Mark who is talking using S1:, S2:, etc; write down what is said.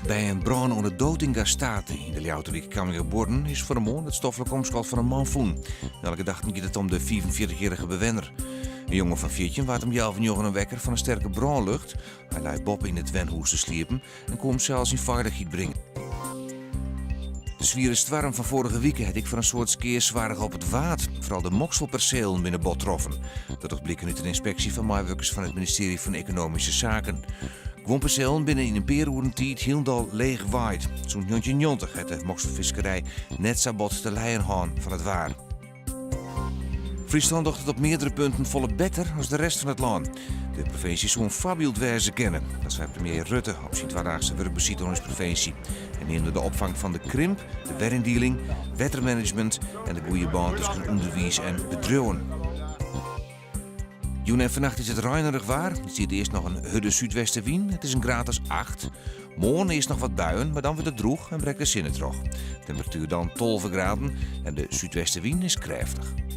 S1: By in brân oan de Dotingastate yn de Ljouwerter wyk Camminghabuorren is fan 'e moarn it stoflik omskot fan in man fûn. Nei alle gedachten giet it om de 45-jierrige bewenner. In jonge fan 14 waard om healwei njoggenen wekker fan in sterke brânlucht. Hy lei boppe yn it wenhûs te sliepen en koe himsels yn feilichheid bringe. De swiere stoarm fan foarige wike hat ek foar in soad skea soarge op it Waad. Foaral de mokselperselen binne bot troffen. Dat docht bliken út in ynspeksje fan meiwurkers fan it ministearje fan Ekonomyske Saken. Guon perselen binne yn in pear oeren tiid hielendal leech waaid. Sûnt 1990 hat de mokselfiskerij net sa bot te lijen hân fan it waar. Fryslân docht it op meardere punten folle better as de rest fan it lân. De provinsje soe in foarbyld wêze kinne. Dat sei premier Rutte op syn twadaagse wurkbesite oan ús provinsje. Hy neamde de opfang fan de krimp, de weryndieling, wettermanagement en de goede bân tusken ûnderwiis en bedriuwen. Jûn en fannacht is it reinerich waar. Der stiet earst noch in hurde súdwestewyn. It is in graad as 8. Moarn earst noch wat buien, mar dan wurdt it drûch en brekt de sinne troch. Temperatuer dan 12 graden en de súdwestewyn is krêftich.